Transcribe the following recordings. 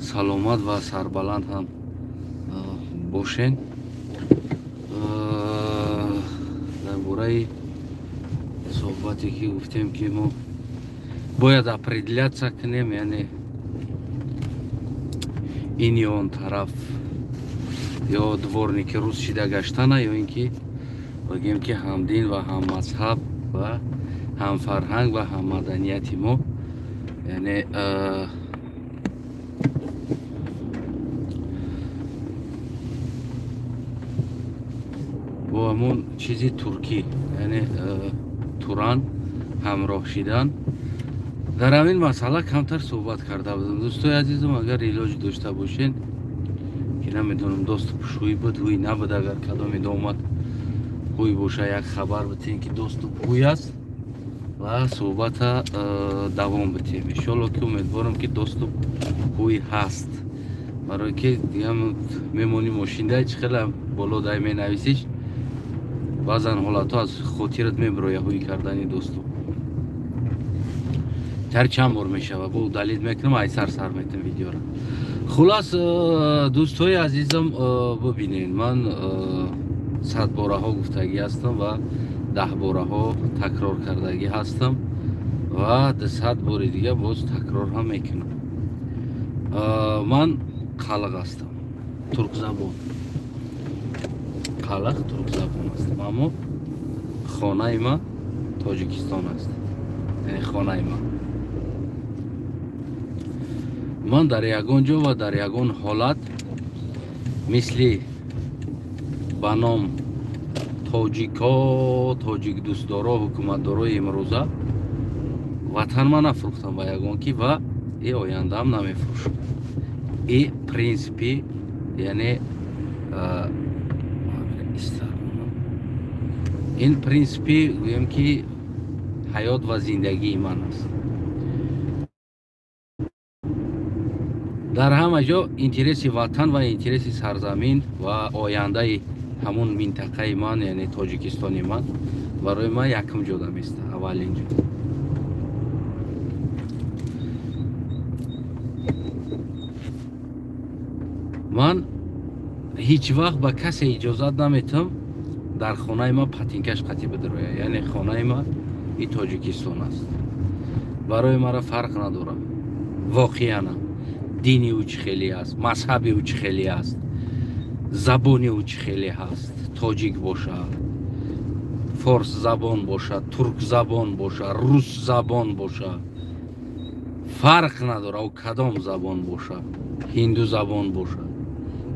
Саломат ва сарбаланд ҳам бошен. Дар бораи суҳбате ки гуфтем, ки мо бояд определяться кунем, яъне ин ё он тараф, ё дворники рус шида гаштана, ё ин ки бигем, ки ҳамдин ва ҳаммазҳаб ва ҳамфарҳанг ва ҳаммаданияти мо, яъне бо ҳамон чизи туркӣ, яъне туран ҳамроҳ шидан. Дар ҳамин масъала камтар суҳбат карда будам. Дӯстои азизам, агар илоҷ дошта бошед, ки намедонам, доступ ҳуй буд, ҳуй набуд, агар кадоме домад ҳуй боша, як хабар битем, ки доступ ҳуй аст ва суҳбата давом битем. Иншолло, ки умедворам, ки доступ ҳуй ҳаст, барое ки дигам мемонӣ мошинда, чӣ хела боло дай менависиш, баъзан ҳолатҳо аз хотират мебироя ҳуй кардани доступ. Тар чанд бор мешава, бо удалить мекунам, айсар сар метам видеора. Хулас, дӯстҳои азизам, бибинед, ман садбораҳо гуфтагӣ ҳастам ва даҳбораҳо такрор кардагӣ ҳастам ва 200 бори дига боз такрор ҳам мекунам. Ман қалиқ ҳастам, туркзабон, қалиқ туркзабон ҳастам, аммо хонаи ман Тоҷикистон аст, яъне хонаи ман. Ман дар ягон ҷо ва дар ягон ҳолат мисли ба ном тоҷико, тоҷикдӯстдоро, ҳукуматдорои имрӯза ватан ман нафурӯхтам ба ягон ки ва и ояндаам намефурӯшам. И принсипи, яъне ин принсипи, гӯем, ки ҳаёт ва зиндагии ман аст. Дар ҳама ҷо интереси ватан ва интереси сарзамин ва ояндаи ҳамун минтақаи ман, яъне Тоҷикистони ман, барои ман якум ҷода места, аввалин ҷо. Ман ҳеҷ вақт ба касе иҷозат наметам дар хонаи ман патинкаш қатӣ бидироя, яъне хонаи ман и Тоҷикистон аст. Барои мара фарқ надорад воқеанам дини ӯ чӣ хеле аст, мазҳаби ӯ чӣ хеле аст, забони ӯ чӣ хеле ҳаст, тоҷик бошад, форс забон бошад, турк забон бошад, рус забон бошад, фарқ надорад ӯ кадом забон бошад, ҳинду забон бошад,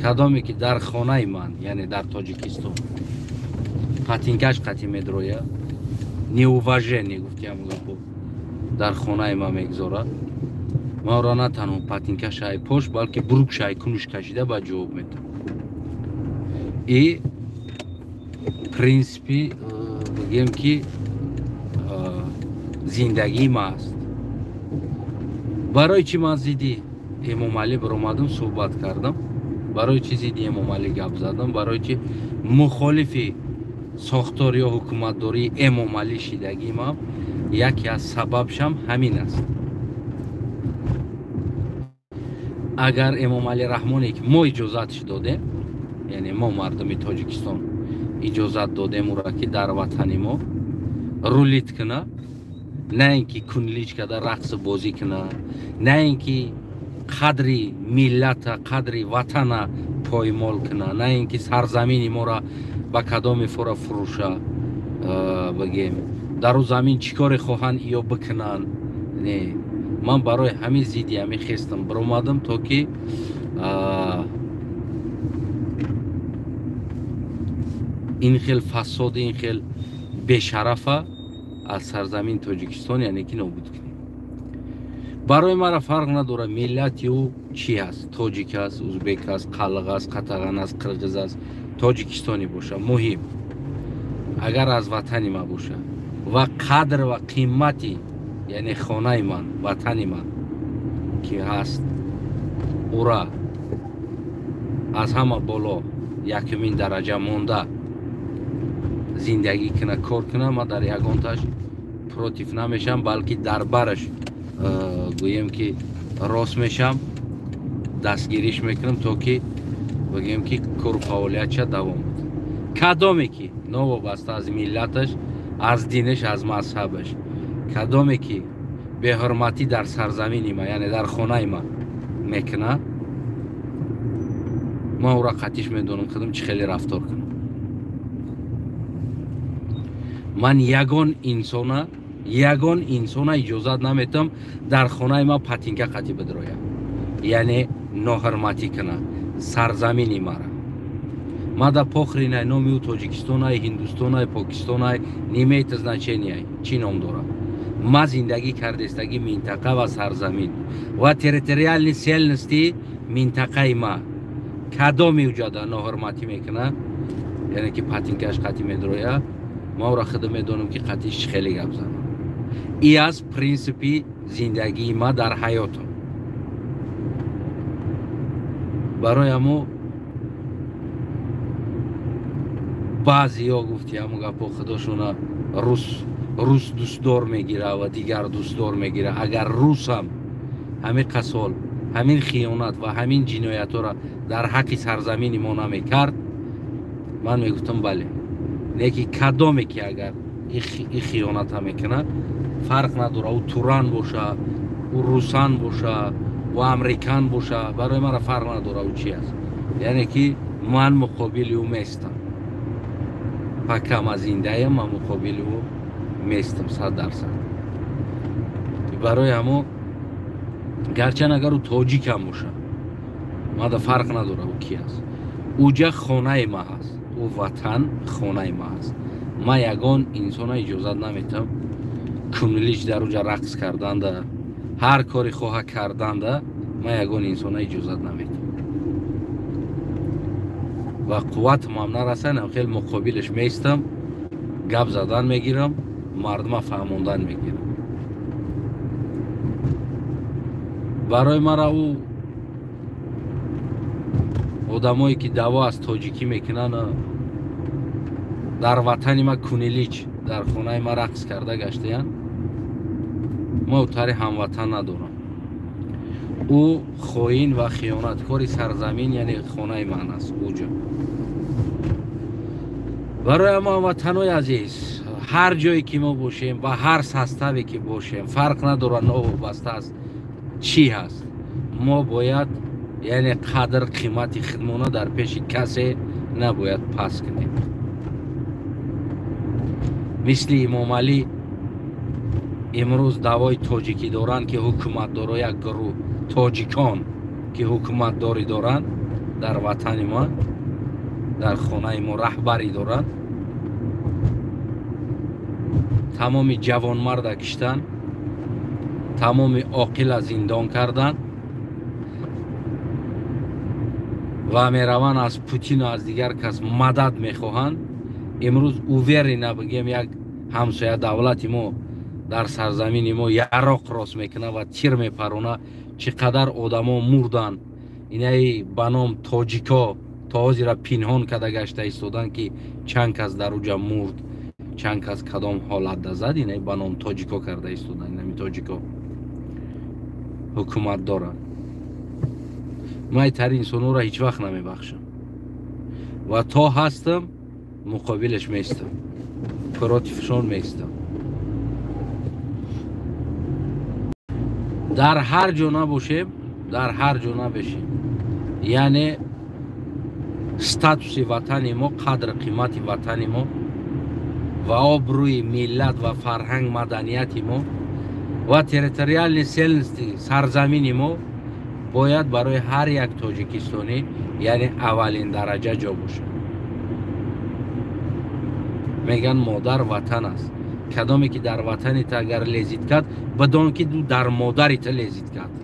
кадоме ки дар хонаи ман, яъне дар Тоҷикистон, патинкаш қатӣ медроя, неуважение гуфтиам гапо, дар хонаи ман мегузорад, ман ӯро на танҳо патинкаша ай пош, балки брукша ай кунуш кашида ба ҷавоб метам. И принсипи, бигем, ки зиндагии ма аст. Барои чӣ ман зидди Эмомалӣ баромадам, суҳбат кардам? Барои чӣ зидди Эмомалӣ гап задам? Барои чӣ мухолифи сохтор ё ҳукуматдории Эмомалӣ шидагиам? Яке аз сабабшам ҳамин аст. Агар Эмомалӣ Раҳмоне, ки мо иҷозатш додем, яъне мо мардуми Тоҷикистон иҷозат додем ӯро, ки дар ватани мо рулить куна, на ин ки кунлич карда рақсу бозӣ куна, на ин ки қадри миллата, қадри ватана поймол куна, на ин ки сарзамини моро ба кадоме фора фурӯша, бигем, дар ӯ замин чӣ коре хоҳанд ё бикунанд. Не, ман барои ҳамин зидди ҳамин хестам, баромадам, то ки ин хел фасоди, ин хел бешарафа аз сарзамини Тоҷикистон, яъне ки нобуд кунем. Барои мара фарқ надорад миллати ӯ чӣ аст, тоҷик аст, узбек аст, қалиқ аст, қатаған аст, қирғиз аст, тоҷикистонӣ бошад, муҳим агар аз ватани ман бошад ва қадр ва қимати, яъне хонаи ман, ватани ман ки ҳаст, ура аз ҳама боло якумин дараҷа монда зиндагӣ куна, кор куна, ман дар ягонташ против намешам, балки дар бараш, гӯем, ки рост мешам. Дастгириш мекунам, то ки бигӯем, ки кору фаъолиятша давом буд. Кадоме ки новобаста аз миллаташ, аз динаш, аз мазҳабаш, кадоме ки беҳурматӣ дар сарзамини ма, яъне дар хонаи ма мекунад, ман ӯра қатиш медонам худам чӣ хеле рафтор кунам. Ман ягон инсона иҷозат наметам дар хонаи ма патинка қатӣ бидрояд, яъне ноҳурматӣ кунад сарзамини мара. Мада похринай номи ӯ Тоҷикистонай, Ҳиндустонай, Покистонай, не имеет значения чӣ ном дорад. Ма зиндагӣ кардестаги минтақа ва сарзамин ва территориальный целостности минтақаи ма кадоми уҷада ноҳурматӣ мекунад, яъне ки патинкаш қатӣ медрояд, ман ӯра худам медонам, ки қатиш чӣ хеле гап занам. И аз принсипи зиндагии ма дар ҳаётам. Барои ҳамо баъзеҳо гуфти ҳамо гапҳо худошона рус дӯстдор мегира ва дигар дӯстдор мегира. Агар русам ҳамин қасол, ҳамин хиёнат ва ҳамин ҷиноятҳоро дар ҳаққи сарзамини мо намекард, ман мегуфтам бале. Не ки кадоме ки агар и хиёната мекунад, фарқ надорад, ӯ туран боша, ӯ русан боша, ӯ амрикан боша, барои мара фарқ надорад ӯ чи аст. Яъне ки ман муқобили ӯ местам. Пока ма зиндаям, ман муқобили ӯ местам 100%. Барои ҳамо гарчанд агар ӯ тоҷикам боша, мада фарқ надорад ӯ ки аст. Уҷа хонаи ма ҳаст, ӯ ватан хонаи ма ҳаст. Ман ягон инсона иҷозат наметам кунлич дар уҷа рақс карданда, ҳар кори хоҳа карданда, ман ягон инсона иҷозат наметам. Ва қувватам нарасад, хеле муқобилаш меистам, гап задан мегирам, мардума фаҳмондан мегирам. Барои мара ӯ одамое ки даъво аз тоҷикӣ мекунанд, дар ватани ма кунилич дар хонаи ма рақс карда гаштаянд, ма ӯтари ҳамватан надорам. Ӯ хоин ва хиёнаткори сарзамин, яъне хонаи ман аст ӯ ҷо. Барои ҳама ҳамватанои азиз, ҳар ҷое ки мо бошем, ба ҳар составе ки бошем, фарқ надорад новобаста аст чӣ ҳаст, мо бояд яъне қадр қимати худмона дар пеши касе набояд пас кунем. Мисли Имомалӣ имрӯз даъвои тоҷикӣ доранд, ки ҳукуматдоро як гурӯҳ тоҷикон ки ҳукуматдорӣ доранд дар ватани мо, дар хонаи мо раҳбарӣ доранд, тамоми ҷавонмарда киштанд, тамоми оқила зиндон карданд ва мераванд аз Путину аз дигар кас мадад мехоҳанд. Имрӯз уверена бигем, як ҳамсоя давлати мо дар сарзамини мо яроқ рост мекунад ва тир мепаронад. Чӣ қадар одамо мурданд, инаи ба ном тоҷико то ҳозира пинҳон карда гашта истоданд, ки чанд кас дар уҷа мурд, чанд кас кадом ҳолат зад, инаи ба ном тоҷико карда истоданд. Инами тоҷико ҳукумат доранд. Ман тари инсонҳоро ҳеҷ вақт намебахшам ва то ҳастам муқобилаш меистам, протившон меистам. Дар ҳар ҷо набошем, дар ҳар ҷо набошем, яъне статуси ватани мо, қадр қимати ватани мо ва обрӯи миллат ва фарҳанг маданияти мо ва территориальный целостности сарзамини мо бояд барои ҳар як тоҷикистонӣ яъне аввалин дараҷа ҷо бошад. Мегӯянд модар ватан аст. Кадоме ки дар ватани та агар лезид кард, бидон ки дар модари та лезид кард.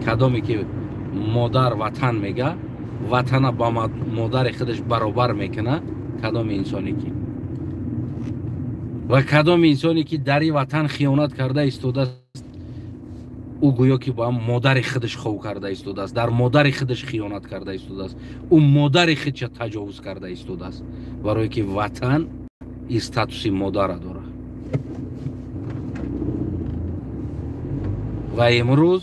Кадоме ки модар ватан мега, ватана ба модари худаш баробар мекунад, кадоми инсоне ки ва кадоми инсоне ки дар ин ватан хиёнат карда истодааст, ӯ гӯё ки ба модари худаш хов карда истодааст, дар модари худаш хиёнат карда истодааст, ӯ модари худша таҷовуз карда истодааст, барое ки ватан и статуси модара дорад. Ва имрӯз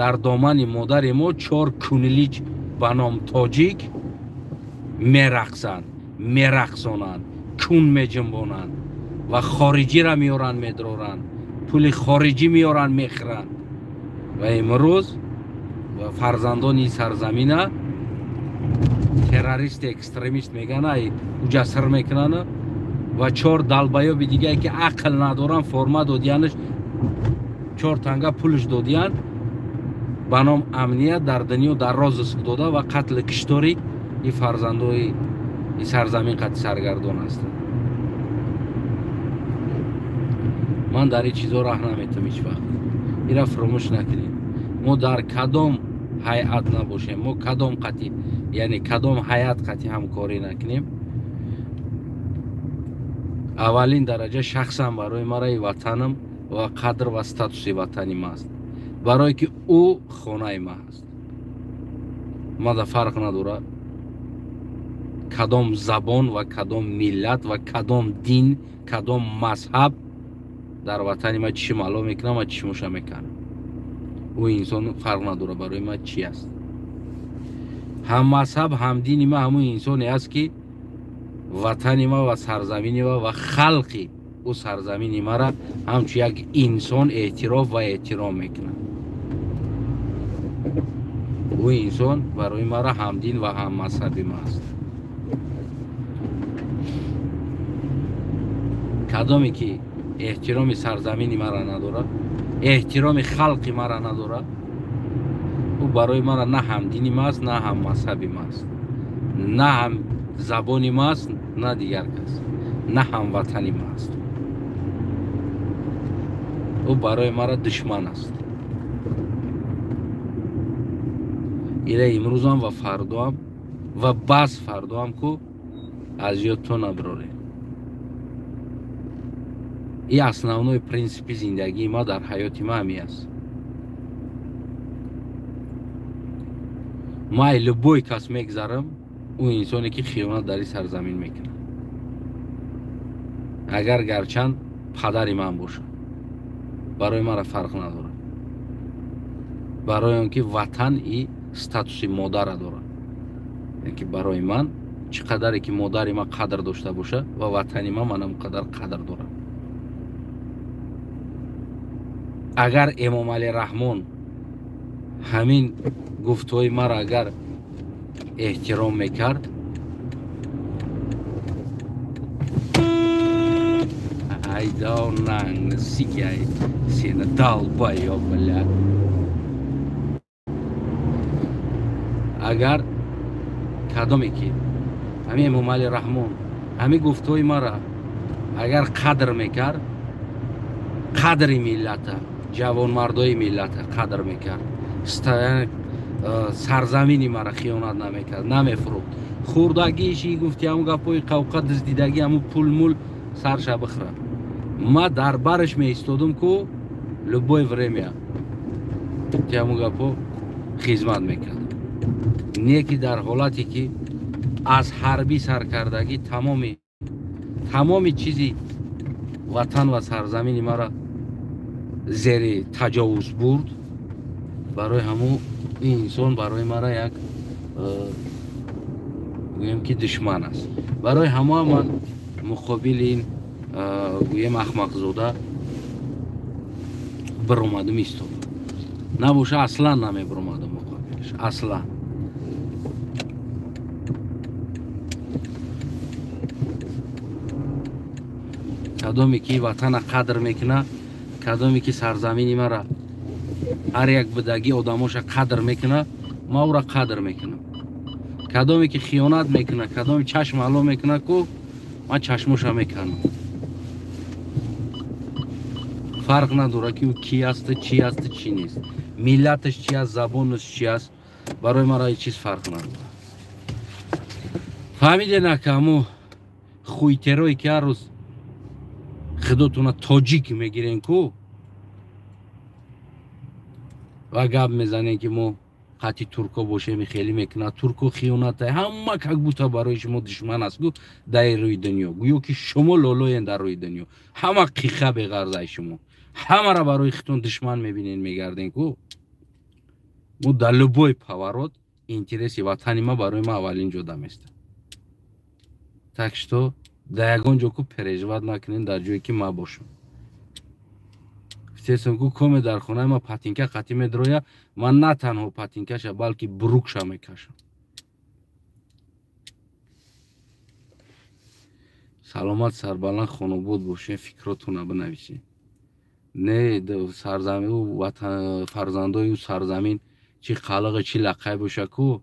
Дар домани модари мо чор кунилич ба ном тоҷик мерақсанд, мерақсонанд, кун меҷунбонанд ва хориҷиро меоранд, медроранд, пули хориҷӣ меоранд, мехӯранд. Ва имрӯз фарзандони сарзамина террорист, экстремист мегӯянд, ай уҷаср мекунанд ва чор далбаёби дигае ки ақл надоранд, форма додиянаш, чор танга пулш додиянд, ба ном амният дар дунё дар розыск дода ва қатли киштори и фарзандои и сарзамин қатъи саргардон ҳастанд. Ман дар ин чизо раҳ наметам ҳеҷ вақт. Ира фуромӯш накунед. Мо дар кадом ҳайат набошем, мо кадом қатъи, яъне кадом ҳайат қатъи ҳамкорӣ накунем, аввалин дараҷа шахсан барои мараи ватанам ва қадр ва статуси ватани ма аст, барое ки ӯ хонаи ма аст. Мада фарқ надорад кадом забон ва кадом миллат ва кадом дин, кадом мазҳаб дар ватани ма чишм ало мекунам ва чишмуша мекунам. Ӯ инсон фарқ надорад барои ма чи аст. Ҳам мазҳаб, ҳам дини ма ҳамун инсоне аст ки ватани ма ва сарзамини ма ва халқи ӯ сарзамини мара ҳамчун як инсон эътироф ва эҳтиром мекунад. Ӯ инсон барои мара ҳамдин ва ҳаммазҳаби ма аст. Кадоме ки эҳтироми сарзамини мара надорад, эҳтироми халқи мара надорад, ӯ барои мара на ҳамдини ма аст, на ҳаммазҳаби ма аст, на ҳам забони ма аст, на дигар кас, на ҳамватани ма аст. Ӯ барои мара душман аст. Ира имрӯзам ва фардоам ва бас фардоам ку аз ёдтон наброред. И основной принципи зиндагии ма дар ҳаёти ма ҳамин аст. Ма любой кас мегзарам, ӯ инсоне ки хиёнат дар ин сарзамин мекунад, агар гарчанд падари ман бошад, барои мара фарқ надорад. Барои он ки ватан и статуси модара дорад. Яъне ки барои ман чӣ қадаре ки модари ман қадр дошта бошад ва ватани ман манам қадар қадр дорад. Агар Эмомалӣ Раҳмон ҳамин гуфтҳои мара агар эҳтиром мекард, айдонанг сикай сена долбоёб, бля. Агар кадоме ки ҳамин Эмомалӣ Раҳмон ҳамин гуфтҳои мара агар қадр мекард, қадри миллата, ҷавонмардои миллата қадр мекард, сарзамини мара хиёнат намекард, намефурӯхт, хурдагиши гуфти ҳамун гапҳои қавқа, дуздидагӣ, ҳамун пулмул сарша бихӯрад. Ма дар бараш меистодум ку любое время ти ҳамун гапҳо хизмат мекардам. Не ки дар ҳолате ки аз ҳарбӣ саркардагӣ тамоми чизи ватан ва сарзамини мара зери таҷовуз бурд, барои ҳамун ин инсон барои мара як гӯем ки душман аст. Барои ҳамоа ман муқобили ин гӯем ахмақзода биромадум истодам. Набоша аслан намебиромадум муқобилаш, аслан. Кадоме ки ватана қадр мекунад, кадоме ки сарзамини мара ҳар як бидагӣ одамоша қадр мекунад, ма ӯра қадр мекунам. Кадоме ки хиёнат мекунад, кадоме чашм ало мекунад, ку ман чашмоша мекунам. Фарқ надорад ки ӯ ки аст, чи аст, чи нест, миллаташ чи аст, забонаш чи аст, барои мара ҳеҷ чиз фарқ надорад. Фаҳмидед ака, ҳамо хуйтерое ки ҳар рӯз худотона тоҷик мегирен ку ва гап мезанем ки мо қатъи турко бошем, хеле мекунад, турко хиёната, ҳама как будто барои шумо душман аст гу дар рӯи дунё, гӯё ки шумо лолоен дар рӯи дунё, ҳама қиха беғарзаи шумо, ҳамаро барои худтон душман мебинен, мегарден ку. Мо дар любой поворот интереси ватани ма барои ма аввалин ҷо даместа. Так что дар ягон ҷо ку переживать накунем, дар ҷое ки ма бошам. Гуфтесам ку, коме дар хонаи ма патинка қатӣ медроя, ман на танҳо патинкаша, балки брукша мекашам. Саломат, сарбаланд, хонобод бошед, фикротона бинависед. Не сарзамин, ватан, фарзандои ӯ сарзамин, чӣ қалиқи, чӣ лақай боша ку,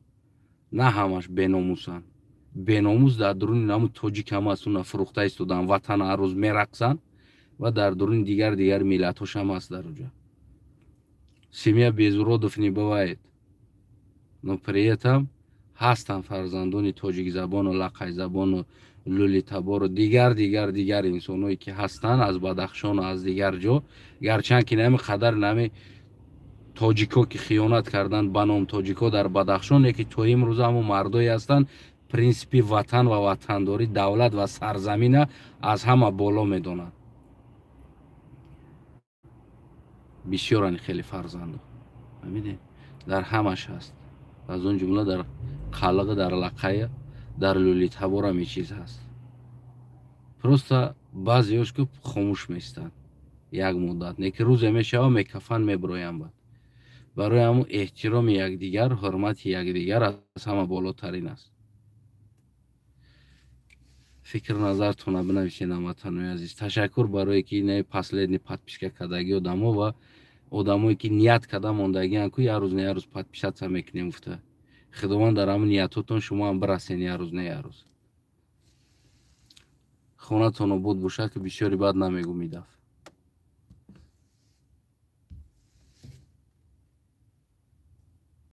на ҳамаш беномусанд. Беномус дар дуруни наму тоҷик ҳам аст, уна фурӯхта истодан, ватан ҳар рӯз мерақсанд ва дар дуруни дигар дигар миллатҳош ҳам аст дар уҷа. Семья без уродов не бывает. Но при этом ҳастанд фарзандони тоҷикзабону лақайзабону лулитабору дигар дигар дигар инсонҳое ки ҳастанд аз Бадахшону аз дигар ҷо, гарчанд ки нами қадар нами тоҷико ки хиёнат карданд ба ном тоҷико дар Бадахшон, леки то имрӯза ҳамон мардое ҳастанд, принсипи ватан ва ватандорӣ, давлат ва сарзамина аз ҳама боло медонанд. Бисёрани хеле фарзандо, фаҳмидед, дар ҳамаш ҳаст, аз он ҷумла дар қалиқи, дар лақая, дар лӯлитаборам ин чиз ҳаст. Просто баъзеёш ку хомӯш меистанд як муддат, не ки рӯзе мешава, мекафан, мебироянд. Бад барои ҳамун эҳтироми якдигар, ҳурмати якдигар аз ҳама болотарин аст. Фикр назартона бинависед, ҳамватанои азиз. Ташаккур барое ки не последний подписка кардаги одамо ва одамое ки ният карда мондагиан ку, як рӯз не як рӯз подписаться мекунем гуфта. Худованд дар ҳамин ниятотон шумо ҳам бирасен як рӯз не як рӯз. Хонатон обод бошад, ки бисёри бад намегум идаф.